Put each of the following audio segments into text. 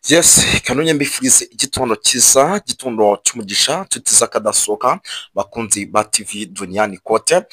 Yes, kanonye mbifurize igitondo cyiza, igitondo cy'umugisha, inshuti z'akadasohoka, bakunzi ba TV Duniani Kote.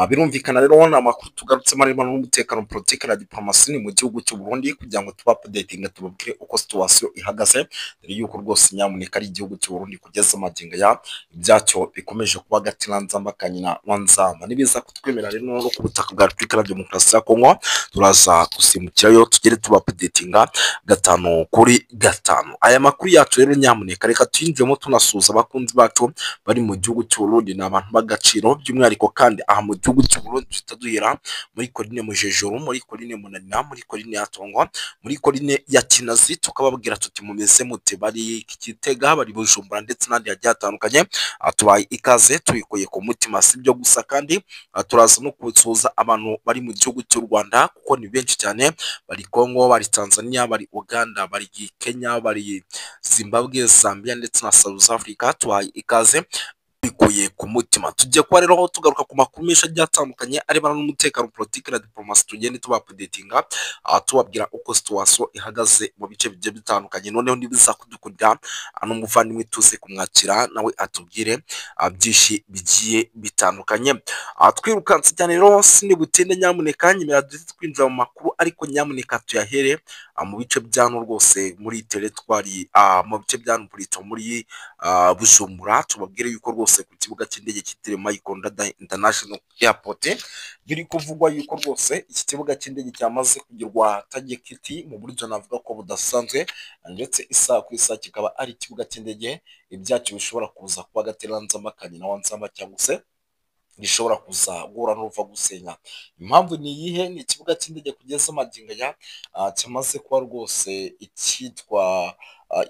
Birumvikana rero ni amakuru tugarutsemo arimo n'umutekano, politiki na diplomasi ni mu gihugu cy'u Burundi, kugira ngo tuba updating, tubabwire uko situation ihagaze, dore yuko rwose nyamuneka ari igihugu cy'u Burundi kugeza magingo ya ibyacyo bikomeje kuba gatiranzamba kanyina wanzamba. Nibiza kutwemera rero no ku butaka bwa Repubulika ya Demokarasi ya Kongo, turaza gusimbukirayo tugere tuba updatinga 5 kuri 5. Aya makuru yacu rero nyamuneka reka tuyinjiremo tunasuhuza abakunzi bacu bari mu gihugu cy'u Burundi, ni abantu b'agaciro by'umwihariko. Kandi aha mu gihugu cy'u Burundi duhita duhera muri Korine Mujejuru, muri Korine Munanira, muri Korine ya Tongo, muri Korine ya Kinazi, tukababwira tuti mumeze mute? Bari Gitega, bari Bujumbura ndetse n'ahandi hagiye hatandukanye. Tubaye ikaze tubikuye ku mutima. Si ibyo gusa kandi, turaza no gusuhuza abantu bari mu gihugu cy'u Rwanda kuko ni benshi cyane, bari Kongo, bari Tanzania, bari Uganda, bari Kenya, bari Zimbabwe, Zambia ndetse na South Africa. Tubaye ikaze bikuye ku mutima. Tugiye kuba rero tugaruka ku makuru menshi agiye atandukanye arebana n'umutekano, politiki na diplomasi, tugende tuba updatinga, tubabwira uko situation ihagaze mu bice bigiye bitandukanye. Noneho nibiza kudukurira n'umuvandimwe tuze kumwakira nawe atubwire byinshi bigiye bitandukanye. Twirukanse cyane rero sini butinde, nyamuneka nyemera duhite twinjira mu makuru, ariko nyamuneka tuyahere mu bice bya hano rwose muri teritwari, mu bice bya hano muri Bujumbura, tubabwire yuko rwose ku kibuga cy'indege cyitiriwe Michael Ndadaye International Airport biri kuvugwa yuko rwose iki kibuga cy'indege cyamaze kugirwa target mu buryo navuga ko budasanzwe, ndetse isaha ku isaha kikaba ari ikibuga cy'indege ibyacyo bishobora kuza kuba gateranzamba kanyina wa nzamba, cyangwa se gishobora kuza guhura n'uruva gusenya. Impamvu ni iyihe? Ni ikibuga cy'indege kugeza magingo aya cyamaze kuba rwose icyitwa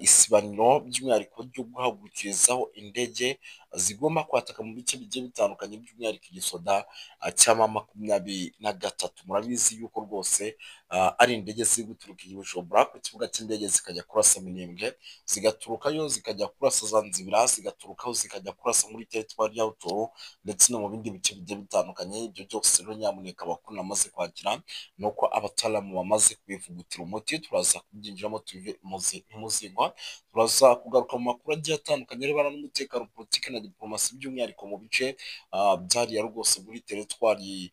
isibaniro, by'umwihariko ryo guhagurukirizaho indege zigomba kwataka mu bice bigiye bitandukanye, by'umwihariko igisoda cya M23. Murabizi yuko rwose ari indege ziri guturuka i Bujumbura ku kibuga cy'indege zikajya kurasa Minembwe, zigaturukayo zikajya kurasa Zanzibira, zigaturukaho zikajya kurasa muri teritwari ya Rutshuru ndetse no mu bindi bice bigiye bitandukanye. Ibyo byose rero nyamuneka amakuru namaze kwakira ni uko abataramu bamaze kubivugutira umuti. Turaza kubyinjiramo tubive imuzingo. Turaza kugaruka mu makuru agiye atandukanye arebana n'umutekano, politiki na diplomasi, by'umwihariko mu bice byariya rwose muri teritwari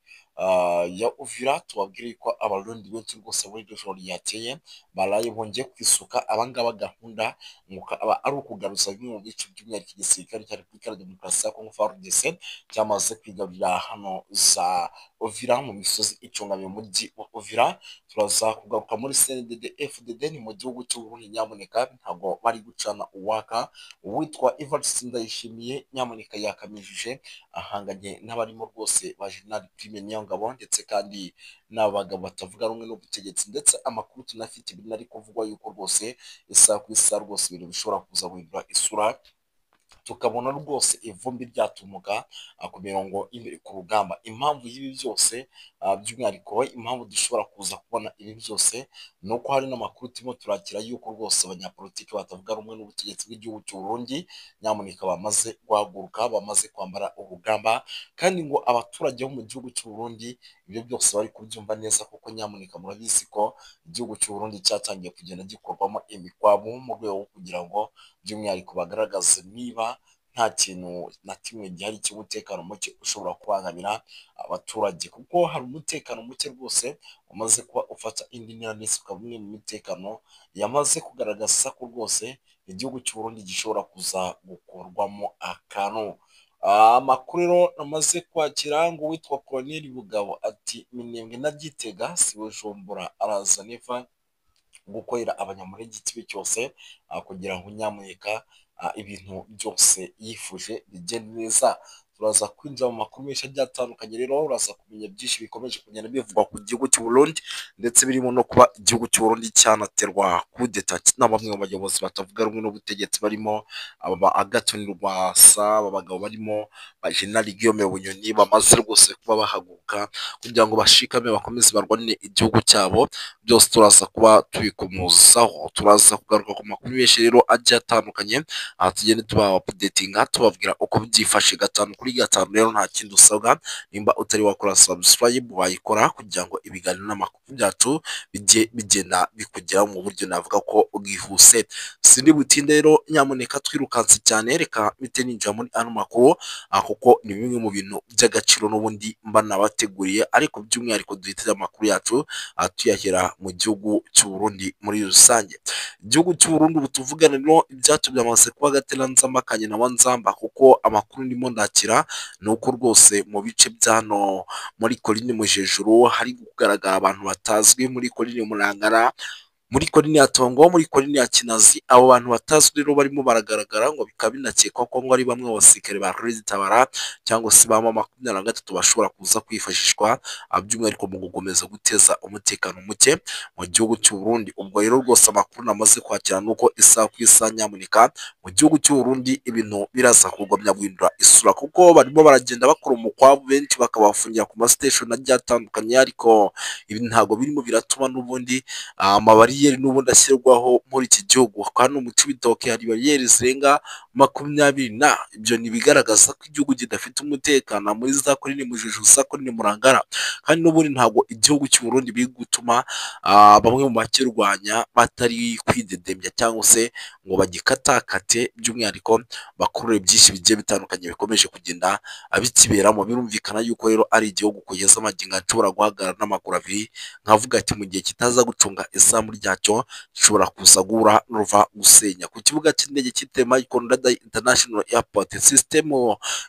ya Uvira, tubabwire ko Abarundi benshi rwose muri iryo joro ryakeye baraye bongeye kwisuka. Abangaba gahunda ngo aba ari ukugaruza bimwe mu bice, by'umwihariko igisirikare cya Repubulika ya Demokarasi ya Kongo FARDC cyamaze kwigarurira hano za Uvira, mu misozi icungamiye umujyi wa Uvira. Turaza kugaruka muri CNDD FDD ni mu gihugu cy'u Burundi, nyamuneka ntabwo bari gucana uwaka. Uwitwa Evariste Ndayishimiye nyamuneka yakamijije, ahanganye n'abarimo rwose ba General Prime Niyongabo ndetse kandi n'abagabo batavuga rumwe n'ubutegetsi, ndetse amakuru tunafite ibintu ari kuvugwa yuko rwose isaha ku isaha rwose ibintu bishobora kuza guhindura isura, tukabona rwose ivumbi ryatumuka ku mirongo y'imbere ku rugamba. Impamvu y'ibi byose, by'umwihariko impamvu dushobora kuza kubona ibi byose, ni uko hari n'amakuru turimo turakira yuko rwose abanyapolitiki batavuga rumwe n'ubutegetsi bw'igihugu cy'u Burundi nyamuneka bamaze guhaguruka, bamaze kwambara urugamba, kandi ngo abaturage bo mu gihugu cy'u Burundi ibyo byose bari kubyumva neza, kuko nyamuneka murabizi ko igihugu cy'u Burundi cyatangiye kugenda gikorwamo imikwabu mu rwego rwo kugira ngo by'umwihariko bagaragaze niba nta kintu na kimwe gihari cy'umutekano muke ushobora kubangamira abaturage, kuko hari umutekano muke rwose umaze kuba ufata indi ntera, ndetse ukaba umwe mu mitekano yamaze kugaragaza ko rwose igihugu cy'u Burundi gishobora kuza gukorwamo akantu. Amakuru rero namaze kwakira ngo uwitwa Colonel Bugabo ati Minembwe na Gitega si Bujumbura, araza neva gukorera Abanyamulenge ikibi cyose kugira ngo nyamuneka ibintu byose yifuje bigende neza. Turaza kwinjira mu makuru menshi agiye atandukanye rero, uraza kumenya byinshi bikomeje kugenda bivugwa ku gihugu cy'u Burundi, ndetse birimo no kuba igihugu cy'u Burundi cyanaterwa kudeta na bamwe mu bayobozi batavuga rumwe n'ubutegetsi, barimo aba Agathon Rwasa, aba bagabo barimo ba General Guillaume Bunyoni bamaze rwose kuba bahaguruka kugira ngo bashikame bakomeze barwanire igihugu cyabo. Byose turaza kuba tubikomozaho, turaza kugaruka ku makuru menshi rero agiye atandukanye, aha tugende tuba updatinga, tubabwira uko byifashe 5 kuri Kuri gatanu rero nta kindi usabwa, nimba utari wakora subscribe wayikora kugira ngo ibiganiro n'amakuru byacu bijye bigenda bikugeraho mu buryo navuga ko bwihuse. Sindi butinde rero, nyamuneka twirukanse cyane, reka mpite ninjira muri ano makuru, kuko ni bimwe mu bintu by'agaciro n'ubundi mba nabateguriye, ariko by'umwihariko duhitire amakuru yacu tuyahera mu gihugu cy'u Burundi muri rusange. Igihugu cy'u Burundi ubu tuvugana rero ibyacu byamaze kuba agateranzamba ka nyina wa Nzamba, kuko amakuru ndimo ndakira ni uko rwose mu bice by'hano muri Colline Mujejuru hari kugaragara abantu batazwi, muri Colline Murangara, muri Colline ya Tongo, muri Colline ya Kinazi. Abo bantu batazwi rero barimo baragaragara, ngo bikaba binakekwa ko ngo ari bamwe mu basirikare ba Tabara cyangwa se ba M23 bashobora kuza kwifashishwa by'umwihariko mu gukomeza guteza umutekano muke mu gihugu cy'u Burundi. Ubwo rero rwose amakuru namaze kwakira nuko isaha ku isaha nyamuneka mu gihugu cy'u Burundi ibintu biraza kugumya guhindura isura, kuko barimo baragenda bakora umukwabu, benshi bakabafungira ku ma station agiye atandukanye, ariko ibi ntabwo birimo biratuma n'ubundi amabariyeri n'ubundi ashyirwaho muri iki gihugu. Hano mu Cibitoke hari bariyeri zirenga 20 na ibyo ni ibigaragaza ko igihugu kidafite umutekano muri za Colline Mujejuru, za Colline Murangara, kandi n'ubundi ntabwo igihugu cy'u Burundi biri gutuma bamwe mu bakirwanya batari kwidedembya cyangwa se ngo bagikatakate, by'umwihariko bakurure byinshi bigiye bitandukanye bikomeje kugenda bikiberamo. Birumvikana yuko rero ari igihugu kugeza amagingo nshobora guhagarara n'amaguru abiri nkavuga ati mu gihe kitaza gucunga izamu ryacyo gishobora kuza guhura n'uruva gusenya. Ku kibuga cy'indege cyitiriwe Michael Ndadaye International Airport, system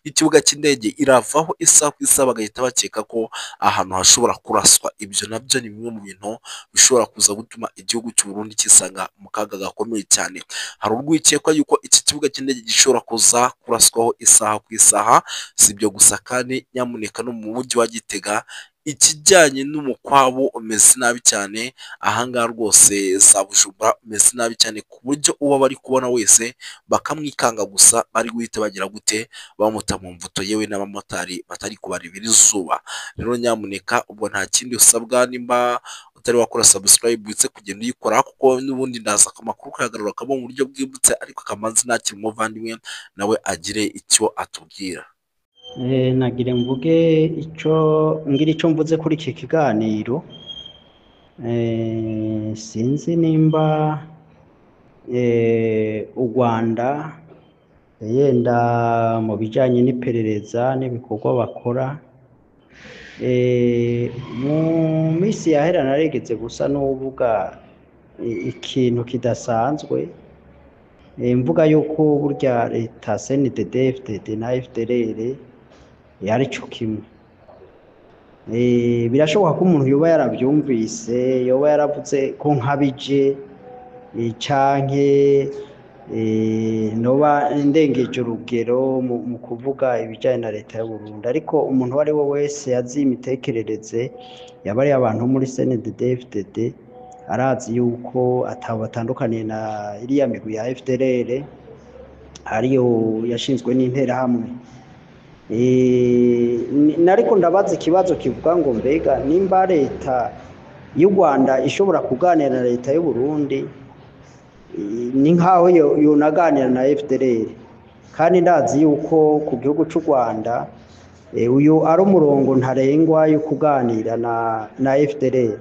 y'ikibuga cy'indege iravaho isaha ku isaha, bagahita bakeka ko ahantu hashobora kuraswa. Ibyo nabyo ni bimwe mu bintu bishobora kuza gutuma igihugu cy'u Burundi kisanga mu kaga gakomeye cyane. Hari urwikekwa yuko iki kibuga cy'indege gishobora kuza kuraswaho isaha ku isaha. Si ibyo gusa kandi nyamuneka no mu mujyi wa Gitega ikijyanye n'umukwabu umeze nabi cyane. Ahangaha rwose za Bujumbura umeze nabi cyane, ku buryo uwo bari kubona wese bakamwikanga gusa, bari guhita bagira gute bamuta mu mvuto, yewe n'abamotari batari kubarebera izuba. Rero nyamuneka ubwo nta kindi usabwa, nimba utari wakora subscribe witse kugenda uyikora, kuko n'ubundi ndaza amakuru kuyagarura mu buryo bwimbitse, ariko akamanzi nakiri umuvandimwe nawe agire icyo atubwira. Nagire mvuge ico ngira ico mvuze kuri iki kiganiro. Sinzi nimba u Rwanda yenda mu bijanye n'iperereza n'ibikorwa bakora, mu minsi yahera naregeze gusa n'uvuga ikintu kidasanzwe, mvuga yuko burya leta CNDD FDD na FDLR yari co kimwe. Birashoboka ko umuntu yoba yaravyumvise, yoba yaravuze ko nkabije, canke noba ndengeje urugero mu kuvuga ibijanye na leta y'u Burundi, ariko umuntu uwo ari we wese azi imitekerereze yaba ari abantu muri CNDD FDD arazi yuko atabo batandukaniye na iriya migwi ya FDLR ariyo yashinzwe n'Interahamwe. Nariko ndabaza ikibazo kivuga ngo mbega nimba leta y'u Rwanda ishobora kuganira na leta y'u Burundi, ni nkaho yonaganira na FDLR, kandi ndazi yuko ku gihugu c'u Rwanda uyu ari umurongo ntarengwa yo kuganira na FDLR.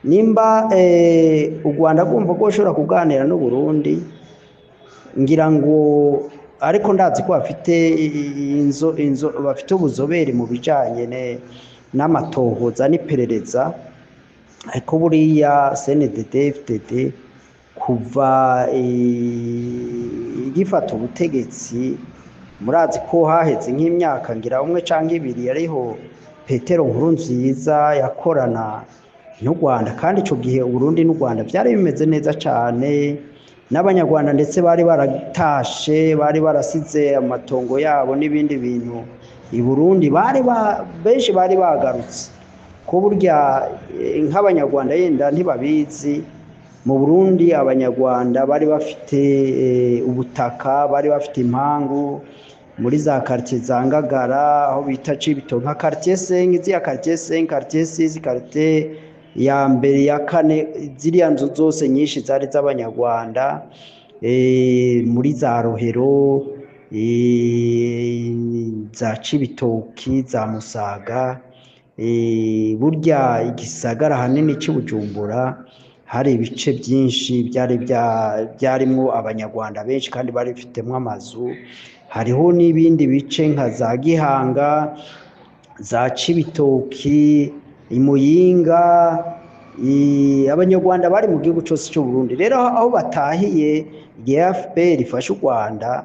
Nimba u Rwanda rwumva ko rushobora kuganira n'u Burundi, ngira ngo ariko ndazi ko bafite inzo bafite ubuzobere mu bijanye n'amatohoza n'iperereza, ariko buriya CNDD FDD kuva igifata ubutegetsi, murazi ko haheze nk'imyaka ngira umwe canke ibiri yariho Petero Nkurunziza yakorana n'u Rwanda, kandi ico gihe Uburundi n'u Rwanda vyari bimeze neza cane, n'abanyarwanda ndetse bari baratashe, bari barasize amatongo yabo n'ibindi bintu i Burundi, bari benshi bari bagarutse. Ko burya nk'abanyarwanda yenda ntibabizi, mu Burundi abanyarwanda bari bafite ubutaka, bari bafite impangu muri za quartier za Ngagara aho bita Cibitoke, nka quartier 5, ziriya quartier 5, quartier 6, quartier ya mbere ya kane, ziriya nzu zose nyinshi zari z'abanyarwanda, muri za Rohero. za Cibitoki, za Musaga. Burya igisagara hanini c'i Bujumbura hari ibice byinshi byari byarimwo abanyarwanda benshi kandi bari bifitemo amazu. Hariho n'ibindi bice nka za Gihanga, za Cibitoki, Imuyinga, abanyarwanda bari mu gihugu cyose cy'u Burundi. Rero aho batahiye igihe FPR ifashe u Rwanda,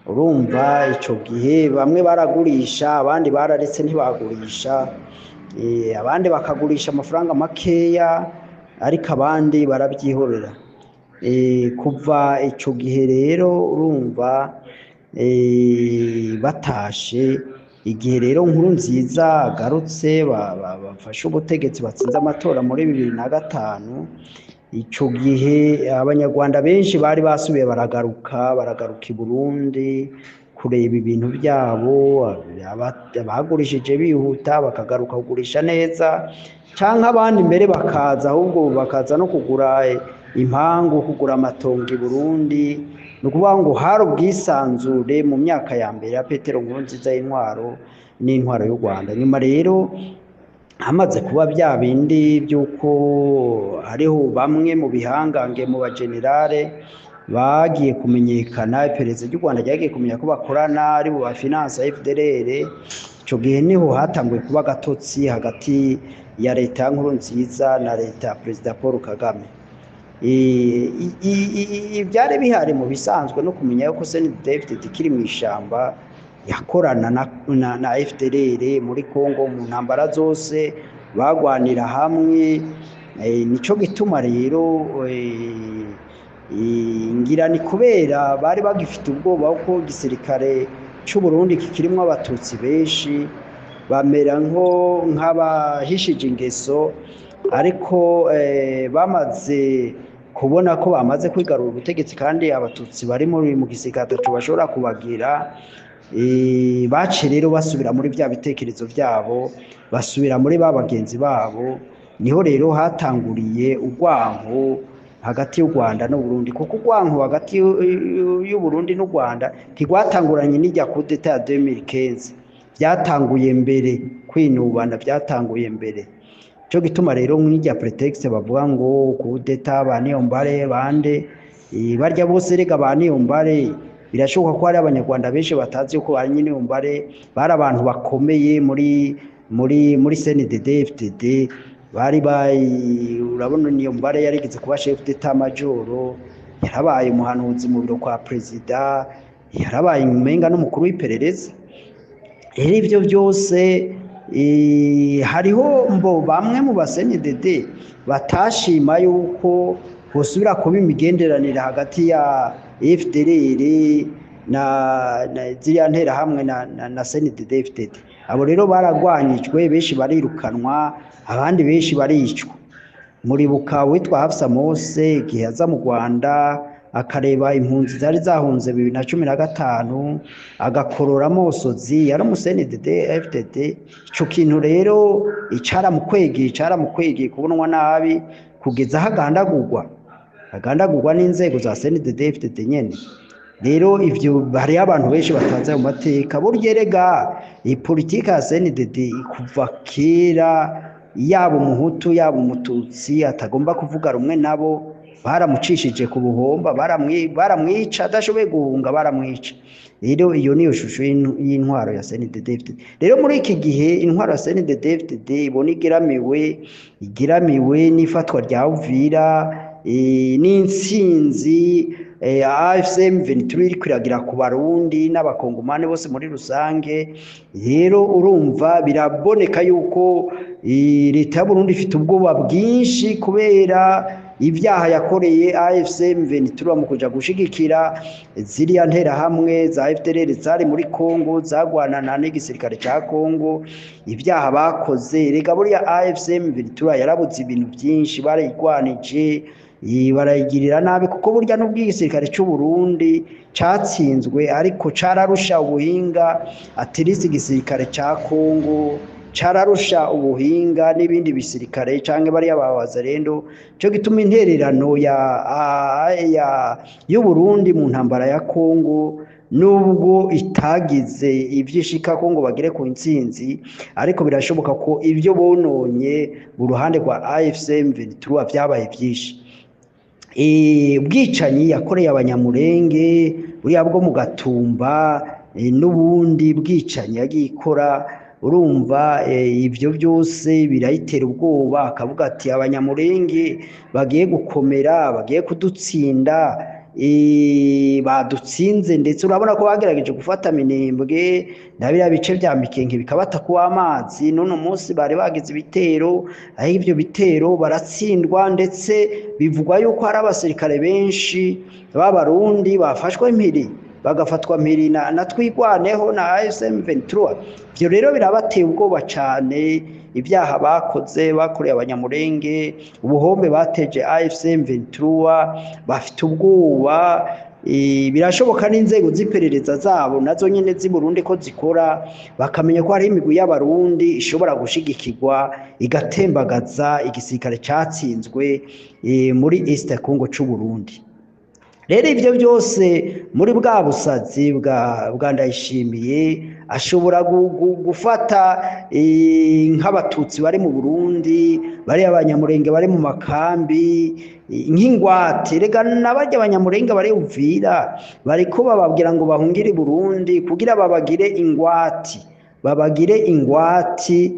urumva ico gihe bamwe baragurisha, abandi bararetse ntibagurisha, abandi bakagurisha amafaranga makeya, ariko abandi barabyihorera. Kuva ico gihe rero urumva batashe. Igihe rero Nkurunziza agarutse, bafashe ubutegetsi, batsinze amatora muri 2005, ico gihe abanyarwanda benshi bari basubiye baragaruka i Burundi kureba ibintu byabo. Abagurishije bihuta bakagaruka kugurisha neza, canke abandi mbere bakaza ahubwo bakaza no kugura impangu, kugura amatongo i Burundi. Ni ukuvuga ngo hari ubwisanzure mu myaka ya mbere ya Petero Nkurunziza y'intwaro n'intwaro y'u Rwanda. Nyuma rero hamaze kuba bya bindi by'uko hariho bamwe mu bihangange mu bagenerale bagiye kumenyekana, iperereza ry'u Rwanda ryagiye kumenya ko bakorana ari bo ba finance FDLR. Ico gihe niho hatanguye kuba agatotsi hagati ya leta ya Nkurunziza na leta ya Perezida Paul Kagame. Ibyari bihari mu bisanzwe no kumenya yuko CNDD-FDD ikiri mu ishamba yakorana na FDLR muri Congo mu ntambara zose bagwanira hamwe. Nico gituma rero ngira ni kubera bari bagifite ubwoba ko igisirikare c'u Burundi kikirimwo abatutsi benshi, bamera nko nk'abahishije ingeso, ariko bamaze kubona ko bamaze kwigarura ubutegetsi kandi abatutsi bari muri mu gisirikare ataco bashobora kubagira, bace rero basubira muri bya bitekerezo byabo, basubira muri ba bagenzi babo. Niho rero hatanguriye urwanko hagati y'u Rwanda n'u Burundi, kuko urwanko hagati y'u Burundi n'u Rwanda ntigwatanguranye n'ijya coup d'etat ya 2015, byatanguye mbere, kwinubana byatanguye mbere. Cyo gituma rero nk'ijya prétexte bavuga ngo coup d'etat ba Niyombare bande, barya bose rega ba Niyombare, birashoboka ko hari abanyarwanda benshi batazi yuko ba Niyombare bari abantu bakomeye muri CNDD FDD. Bari bayi, urabona Niyombare yarigeze kuba chef d'état major, yarabaye umuhanuzi mu biro kwa perezida, yarabaye umenga n'umukuru w'iperereza. Rero ivyo byose hariho mbo bamwe mu ba CNDD batashima yuko hosubira kuba imigenderanire hagati ya FDLR na ziriya nterahamwe na CNDD FDD. Abo rero baragwanyijwe, benshi barirukanwa, abandi benshi baricwa. Muribuka witwa Hafsa Mose igihe aza mu Rwanda akareba impunzi zari zahunze 2015, agakorora amosozi, yari umu CNDD FDD. Ico kintu rero icaramukwegeye kubonwa nabi kugeza aho agandagurwa n'inzego za CNDD FDD nyene. Rero ivyo hariho abantu benshi batazi ayo mateka. Burya erega iyi politika ya CNDD kuva kera, yaba umuhutu yaba umututsi atagomba kuvuga rumwe nabo baramucishije ku buhomba, baramwica, adashoboye guhunga baramwica. Rero iyo niyo shusho y'intwaro ya CNDD FDD. Rero muri iki gihe intwaro ya CNDD FDD ibona igeramiwe n'ifatwa rya Uvira, n'intsinzi AFC M23 iri kwiragira ku Barundi n'abakongomani bose muri rusange. Rero urumva biraboneka yuko leta y'u Burundi ifite ubwoba bwinshi kubera ibyaha yakoreye AFC M23 mu kuja gushigikira ziriya nterahamwe za FDLR zari muri Congo zagwanana n'igisirikare ca Congo. Ibyaha bakoze rega buriya AFC M23 yarabuze ibintu byinshi, barayigwanije barayigirira nabi, kuko burya n'ubwo igisirikare c'u Burundi catsinzwe ariko cararusha ubuhinga atirisi igisirikare ca Congo, cararusha ubuhinga n'ibindi bisirikare canke bariya ba Wazalendo. Cyo gituma intererano ya y'u Burundi mu ntambara ya Congo nubwo itagize ivyishikako ngo bagere ku ntsinzi, ariko birashoboka ko ibyo bononye mu ruhande rwa AFC M23 vyabaye vyinshi. Ubwicanyi yakoreye Abanyamurenge buriya bwo mu Gatumba, n'ubundi bwicanyi yagiye ikora, urumva ivyo byose birayitera ubwoba, akavuga ati Abanyamurenge bagiye gukomera, bagiye kudutsinda, badutsinze. Ndetse urabona ko bagerageje gufata Minembwe na biriya bice vya Mikenke bikabata kuba amazi. None munsi bari bagize ibitero, aho ivyo bitero baratsindwa, ndetse bivugwa yuko hari abasirikare benshi b'Abarundi bafashwe mpiri, bagafatwa mpiri na Twigwaneho na AFC M23. Ivyo rero birabateye ubwoba cane, ibyaha bakoze bakoreye Abanyamurenge, ubuhombe bateje AFC M23, bafite ubwoba. Birashoboka n'inzego z'iperereza zabo nazo nyene z'i Burundi ko zikora, bakamenya ko hari imigwi y'Abarundi ishobora gushigikirwa igatembagaza igisirikare catsinzwe muri East Congo c'u Burundi. Rero ivyo byose muri bwa busazi bwa Ndayishimiye, ashobora gufata nk'Abatutsi bari mu Burundi, bari Abanyamurenge bari mu makambi nk'ingwate. Rega n'abarya Abanyamurenge bari Uvira bariko bababwira ngo bahungire i Burundi kugira babagire ingwati, babagire ingwati.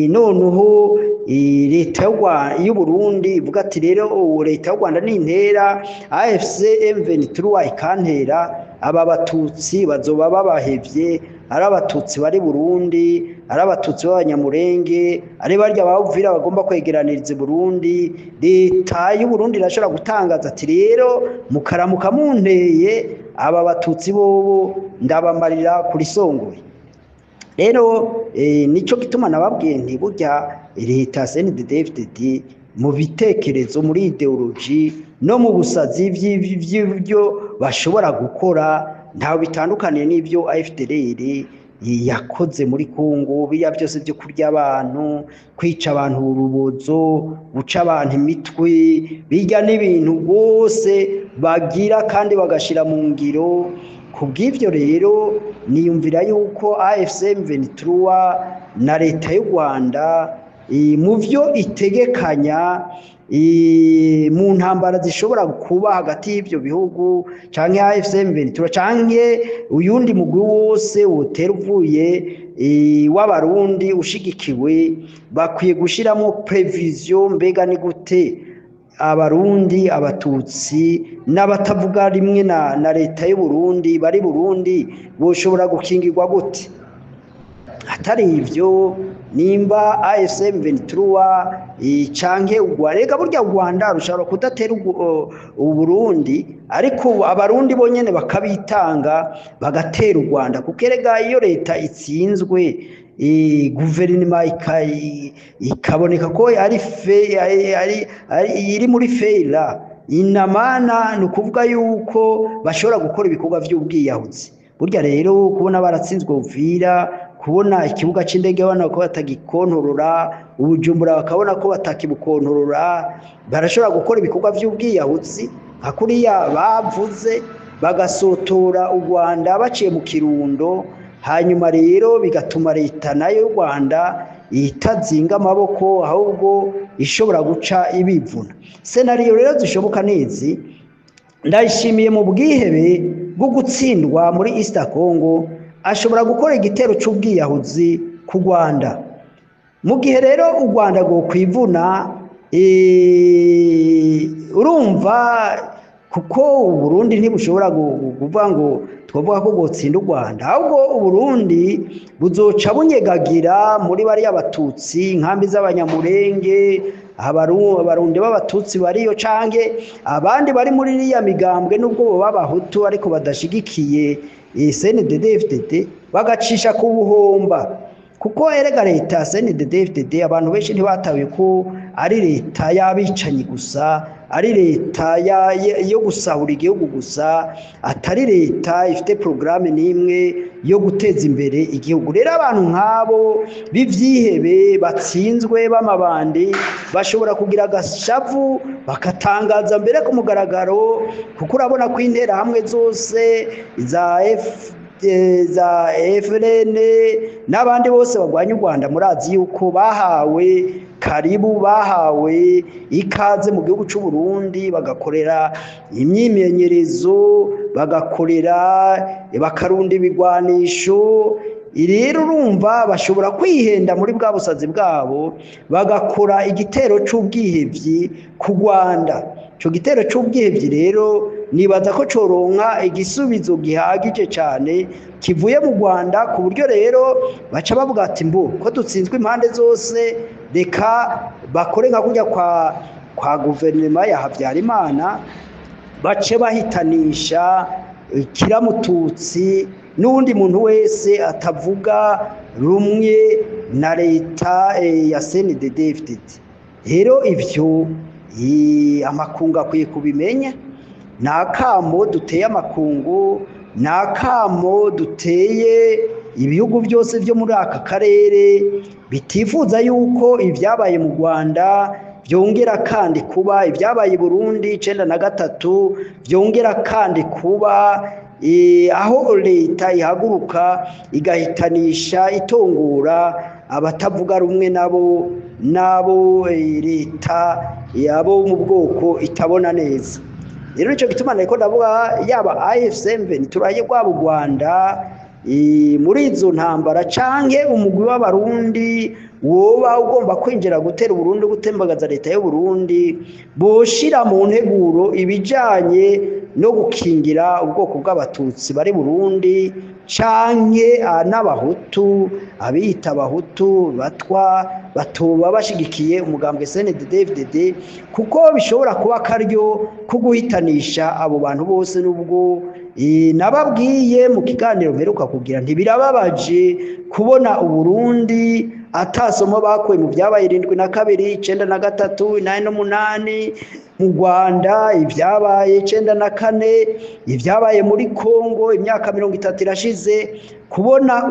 Noneho leta y'u Burundi ivuga ati rero leta y'u Rwanda nintera AFC M23 ikantera, aba Batutsi bazoba babahevye, ari Abatutsi bari Burundi, ari Abatutsi b'Abanyamurenge, ari barya bawuvira bagomba kwegeraniriza i Burundi. Leta y'u Burundi irashobora gutangaza ati rero mukaramuka munteye, aba Batutsi bobo ndabamarira kuri songoye. Rero nico gituma nababwiye nti burya leta CNDD-FDD mu bitekerezo, muri ideology no mu busazi vy'ivyo bashobora gukora ntawe bitandukaniye n'ivyo FDLR yakoze muri Kongo, biriya byose byo kurya abantu, kwica abantu urubozo, guca abantu imitwe, bijya n'ibintu rwose bagira kandi bagashira mu ngiro. Kubw'ivyo rero niyumvira yuko AFC M23 na leta y'u Rwanda mu vyo itegekanya mu ntambara zishobora kuba hagati y'ivyo bihugu, canke AFC M23 canke uyundi mugwi wose wotera uvuye w'Abarundi ushigikiwe, bakwiye gushiramo prevision. Mbega ni gute Abarundi, Abatutsi n'abatavuga rimwe na leta y'u Burundi bari Burundi boshobora gukingirwa gute? Atari ivyo, nimba AFC M23 canke rega burya u Rwanda rushobora kudatera u Burundi, ariko Abarundi bonyene bakabitanga bagatera u Rwanda, kuko erega iyo leta itsinzwe, guverinoma ikaboneka ko ari iri muri feira inamana, ni ukuvuga yuko bashobora gukora ibikorwa vy'ubwiyahuzi. Burya rero kubona baratsinzwe Uvira, kubona ikibuga c'indege babona ko batagikontorora, Ubujumbura bakabona ko batakibukontorora, barashobora gukora ibikorwa vy'ubwiyahuzi nka kuriya bavuze, bagasotora u Rwanda baciye mu Kirundo. Hanyuma rero bigatuma leta nayo y'u Rwanda itazinga amaboko, ahubwo ishobora guca ibivuna. Senariyo rero zishoboka nezi: Ndayishimiye mu bwihebe bwo gutsindwa muri East Congo ashobora gukora igitero c'ubwiyahuzi ku Rwanda. Mu gihe rero u Rwanda rwokwivuna, urumva kuko u Burundi ntibushobora kuvuga ngo twovuga ko gutsinda u Rwanda, ahubwo u Burundi buzoca bunyegagira muri bariya Batutsi, inkambi z'Abanyamurenge, Abarundi b'Abatutsi bariyo canke abandi bari muri iriya migambwe, nubwo bo b'Abahutu ariko badashigikiye CNDD-FDD, bagacisha ku buhomba. Kuko erega leta CNDD-FDD abantu benshi ntibatahuye ko ari leta y'abicanyi gusa, ari leta yo gusahura igihugu gusa, atari leta ifite porogaramu n'imwe yo guteza imbere igihugu. Rero abantu nk'abo b'ivyihebe batsinzwe b'amabandi bashobora kugira agashavu bakatangaza mbere ku mugaragaro, kuko urabona ko interahamwe zose za za FLN n'abandi bose barwanya u Rwanda, murazi yuko bahawe karibu, bahawe ikaze mu gihugu c'u Burundi, bagakorera imyimenyerezo, bagakorera bakarunda ibigwanisho. Rero urumva bashobora kwihenda muri bwa busazi bwabo bagakora igitero c'ubwihevyi ku Rwanda. Ico gitero c'ubwihevyi rero nibaza ko coronka igisubizo gihagije cane kivuye mu Rwanda, ku buryo rero baca bavuga ati mbu ko dutsinzwe impande zose, reka bakore nka kurya kwa guverinoma ya Habyarimana, bace bahitanisha kiramututsi n'uwundi muntu wese atavuga rumwe na leta ya CNDD-FDD. Rero ivyo amakungu akwiye kubimenya. Ni akamo duteye amakungu, ni akamo duteye ibihugu byose byo muri aka karere bitifuza yuko ibyabaye mu Rwanda byongera kandi kuba, ibyabaye i Burundi 93 byongera kandi kuba, aho leta ihaguruka igahitanisha itongora abatavuga rumwe nabo nabo leta yabo mu bwoko itabona neza. Rero nico gituma nariko ndavuga yaba AFC M23 rwaba u Rwanda muri izo ntambara, canke umugwi w'abarundi woba ugomba kwinjira gutera Burundi, gutembagaza leta y'u Burundi, boshira mu nteguro ibijanye no gukingira ubwoko bw'abatutsi bari Burundi canke n'abahutu, abiyita abahutu batwa batoba bashigikiye umugambwe CNDD-FDD, kuko bishobora kuba akaryo ko guhitanisha abo bantu bose. Nubwo nababwiye mu kiganiro mperuka kugira ntibirababaje kubona Uburundi atasomo bakuye mu byabaye 72, 93, 88 mu Rwanda, ibyabaye 94, ibyabaye muri Kongo, imyaka 30 irashize. Kubona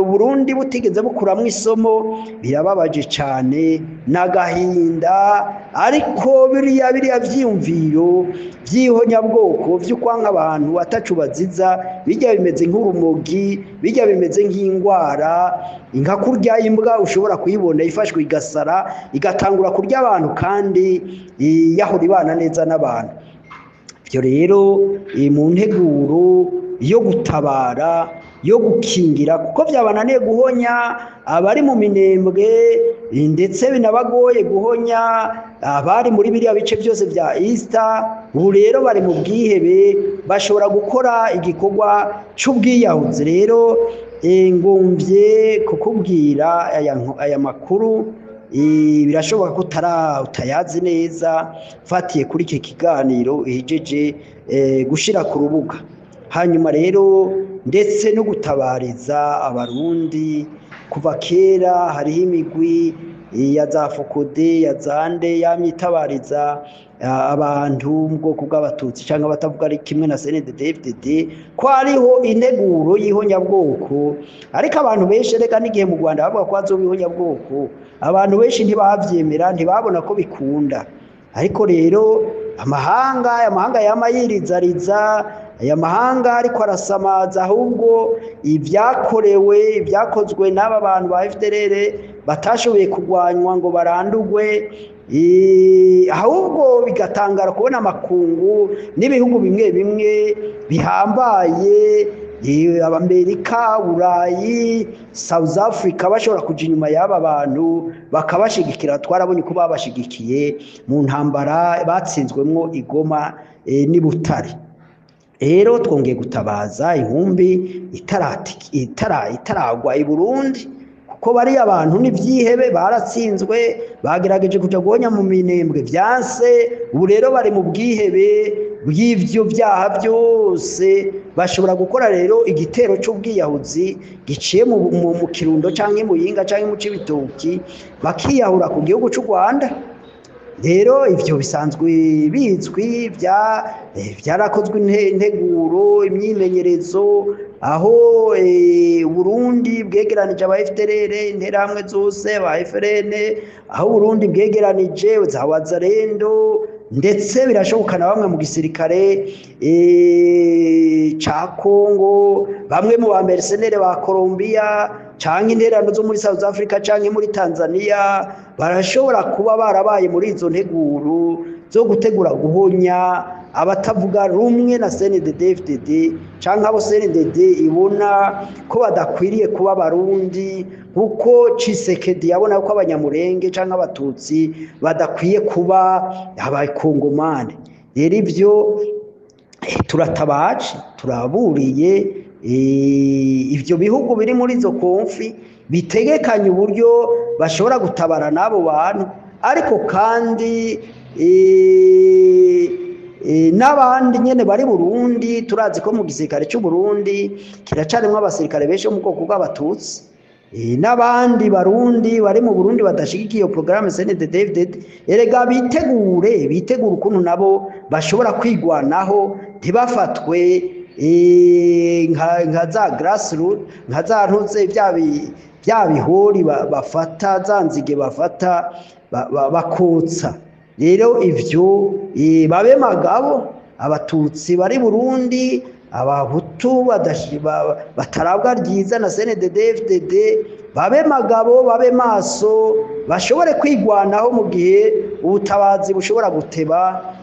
Uburundi butigeze bukuramwo isomo birababaje cane n'agahinda. Ariko biriya vyiyumviro vy'ihonyabwoko vy'ukwanka abantu atacu baziza, bijya bimeze nk'urumogi, bijya bimeze nk'ingwara, nka kurya imbwa ushobora kuyibona ifashwe igasara igatangura kurya abantu kandi yahora ibana neza n'abantu. Ivyo rero mu nteguro yo gutabara, yo gukingira, kuko byabananiye guhonya abari mu minembwe, ndetse binabagoye guhonya abari muri biriya bice byose bya Easter. Ubu rero bari mu bwihebe, bashobora gukora igikorwa c'ubwiyahuzi. Rero ngomvye kukubwira aya makuru, birashoboka ko utayazi neza mfatiye kuri iki kiganiro ihejeje gushira ku rubuga. Hanyuma rero ndetse no gutabariza abarundi, kuva kera hariho imigwi ya za Fokode ya Zande yamyitabariza abantu mu bwoko bw'abatutsi cyangwa abatavuga ari kimwe na CNDD-FDD, ko hariho integuro y'ihonyabwoko. Ariko abantu benshi reka n'igihe mu Rwanda bavuga ko hazoba ihonyabwoko, abantu benshi ntibavyemera, ntibabona ko bikunda. Ariko rero amahanga yama yirizariza, aya mahanga ariko arasamaza, ahubwo ibyakorewe ibyakozwe n'aba bantu ba FDLR batashoboye kugwanywa ngo barandugwe, ahubwo bigatangara kubona amakungu n'ibihugu bimwe bimwe bihambaye, Amerika, Burayi, South Africa, bashobora kuja inyuma y'aba bantu bakabashigikira. Twarabonye ko babashigikiye mu ntambara batsinzwemwo i Goma n'i Butare. Rero twongeye gutabaza inkumbi itaragwa i Burundi, kuko bariya abantu n'ivyihebe baratsinzwe, bagerageje kuja guhonya mu minembwe vyanse. Ubu rero bari mu bwihebe bw'ivyo vyaha byose, bashobora gukora rero igitero c'ubwiyahuzi giciye mu Kirundo canke mu Muyinga canke mu Cibitoki, bakiyahura ku gihugu c'u Rwanda. Rero ivyo bisanzwe bizwi, vyarakozwe integuro, imyimenyerezo, aho Burundi bwegeranije aba FDLR, interahamwe zose, aba FRN, aho Burundi bwegeranije za Wazalendo, ndetse birashoboka na bamwe mu gisirikare ca Congo, bamwe mu ba mercenaires ba Colombia canke interano zo muri South Africa canke muri Tanzania, barashobora kuba barabaye muri izo nteguro zo gutegura guhonya abatavuga rumwe na CNDD-FDD, canke abo CNDD ibona ko badakwiriye kuba Abarundi, nkuko Tshisekedi yabona ko Abanyamurenge canke Abatutsi badakwiye kuba Abakongomani. Rero ivyo turatabaje, turaburiye ivyo bihugu biri muri izo konfi bitegekanye uburyo bashobora gutabara n'abo bantu, ariko kandi n'abandi nyene bari Burundi. Turazi ko mu gisirikare c'u Burundi kiracarimwo abasirikare benshi bo mu bwoko bw'Abatutsi, n'abandi Barundi bari mu Burundi badashigikiye iyo programme CNDD-FDD. Erega bitegure ukuntu nabo bashobora kwigwanaho, ntibafatwe nka za grassroots, nka za ntuze, bya bihori bafata, za nzige bafata bakotsa. Rero ivyo babe magabo, Abatutsi bari Burundi, Abahutu batarabwa ryiza na CNDD-FDD, babe magabo, babe maso, bashobore kwigwanaho mu gihe ubutabazi bushobora guteba,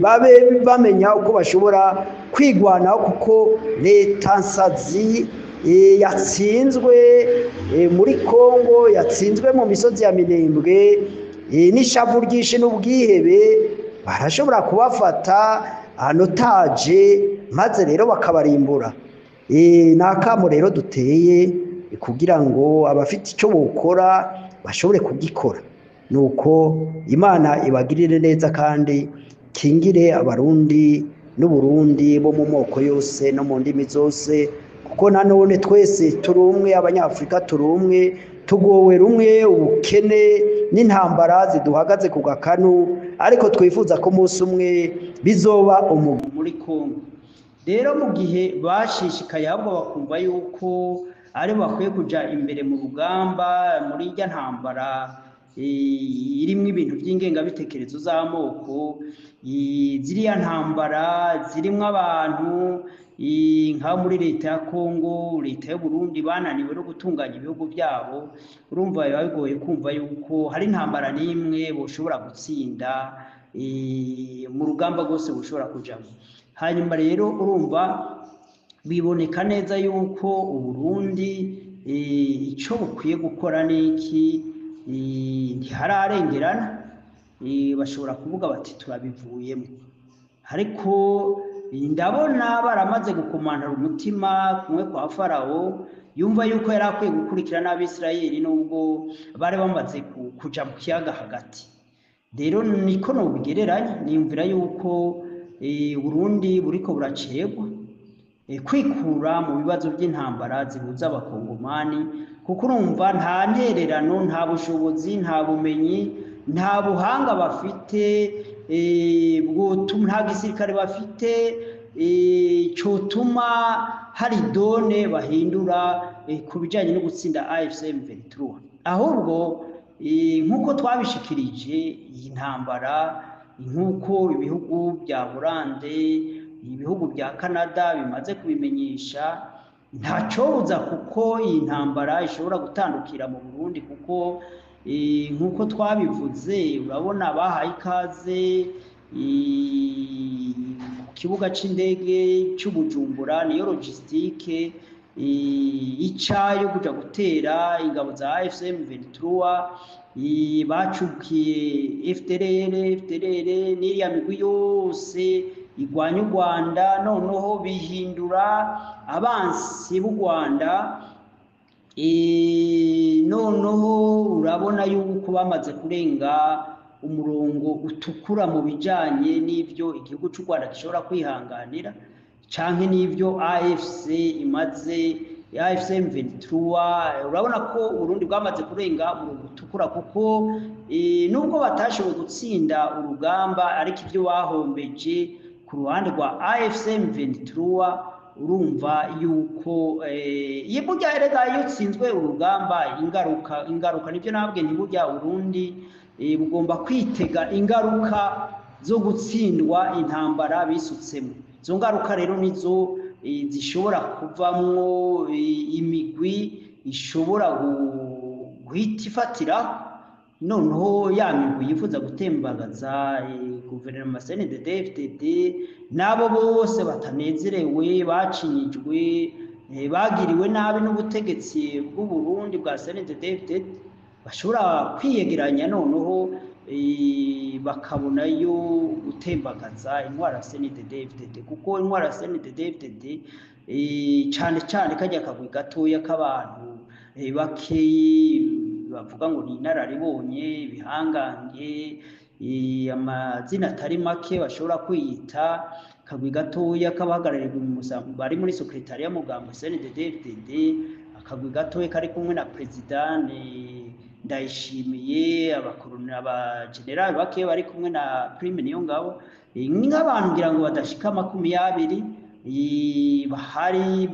babe bamenya uko bashobora kwigwanaho, kuko leta nsazi yatsinzwe muri Kongo, yatsinzwe mu misozi ya Minembwe, n'ishavu ryinshi n'ubwihebe, barashobora kubafata en otage, maze rero bakabarimbura. Ni akamo rero duteye kugira ngo abafite icyo bokora bashobore kugikora. Nuko Imana ibagirire neza kandi kingire Abarundi n'Uburundi bo mu moko yose no mu ndimi zose, kuko nanone twese turi umwe, Abanyafurika turi umwe, tugowe rumwe, ubukene n'intambara ziduhagaze ku gakanu, ariko twifuza ko umunsi umwe bizoba umugwi muri Kongo. Rero mu gihe bashishikaye ahubwo bakumva yuko ari bakwiye kuja imbere mu rugamba muri irya ntambara irimwo ibintu by'ingengabitekerezo z'amoko, ziriya ntambara zirimwo abantu nka muri leta ya Kongo, leta y'u Burundi bananiwe no gutunganya ibihugu byabo, urumva biba bigoye kumva yuko hari intambara n'imwe boshobora gutsinda mu rugamba rwose boshobora kujamo. Hanyuma rero urumva biboneka neza yuko Uburundi ico bukwiye gukora niki, ntihararengerana, bashobora kuvuga bati turabivuyemo, ariko ndabona baramaze gukomantara umutima kumwe kwa Farawo, yumva yuko yari akwiye gukurikira n'Abisirayeli nubwo bari bamaze kuja mu kiyaga hagati. Rero niko nobigereranya, niyumvira yuko Burundi buriko buracegwa kwikura mu bibazo by'intambara zihuza Abakongomani, kuko urumva nta ntererano, nta bushobozi, nta bumenyi, nta buhanga bafite, nta gisirikare bafite cotuma hari done bahindura ku bijanye no gutsinda AFC M23. Ahubwo nk'uko twabishikirije, iyi ntambara nk'uko ibihugu bya Holande, ibihugu bya Canada bimaze kubimenyesha, ntacobuza kuko iyi ntambara ishobora gutandukira mu Burundi, kuko nk'uko twabivuze, urabona bahaye ikaze ku kibuga c'indege c'Ubujumbura, niyo logistique ica yo kuja gutera ingabo za AFC M23, bacukiye FDLR, FDLR n'iriya migwi yose igwanya u Rwanda, noneho bihindura abansi b'u Rwanda. Noneho urabona yuko bamaze kurenga umurongo utukura mu bijanye n'ivyo igihugu c'u Rwanda gishobora kwihanganira, canke n'ivyo AFC imaze AFC M23. Urabona ko Uburundi bwamaze kurenga mu gutukura, kuko nubwo batashoboye gutsinda urugamba, ariko ibyo bahombeje ku ruhande rwa AFC M23, urumva yuko burya erega iyo utsinzwe urugamba, ingaruka nibyo nabwe ntiburya Uburundi bugomba kwitega ingaruka zo gutsindwa intambara bisutsemo. Izo ngaruka rero nizo zishobora kuvamwo imigwi ishobora guhita ifatira noneho ya migwi yifuza gutembagaza guverinoma CNDD-FDD, n'abo bose batanezerewe, bacinyijwe, bagiriwe nabi n'ubutegetsi bw'u Burundi bwa CNDD-FDD, bashobora kwiyegeranya noneho bakabonayo gutembagaza intwara CNDD-FDD, kuko intwara CNDD-FDD cane cane kajya kagwi gatoya k'abantu bakeyi bavuga ngo ni inararibonye, ibihangange, amazina atari make bashobora kwiyita, kagwi gatoya k'abahagarariwe bari muri sekretariya mugambo CNDD-FDD, akagwi gatoya kari kumwe na president Ndayishimiye, abagenerali bake bari kumwe na Prime Niyongabo, nk'abantu ngira ngo badashika 20 bahari,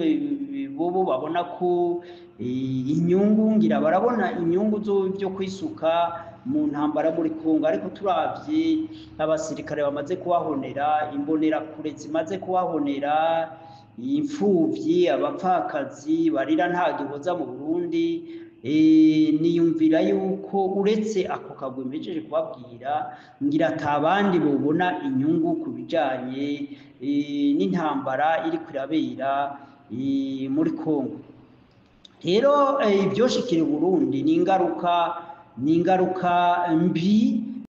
bobo babona ko inyungu, ngira barabona inyungu zo kwisuka mu ntambara muri Kongo. Ariko turavye abasirikare bamaze kuhahonera, imbonerakure zimaze kuhahonera, imfuvyi, abapfakazi barira nta gihoza mu Burundi, niyumvira yuko uretse ako kagwi mpejeje kubabwira, ngira atabandi bobona inyungu ku bijanye n'intambara iriko irabera muri Kongo. Rero ibyoshikira Burundi ni ingaruka mbi.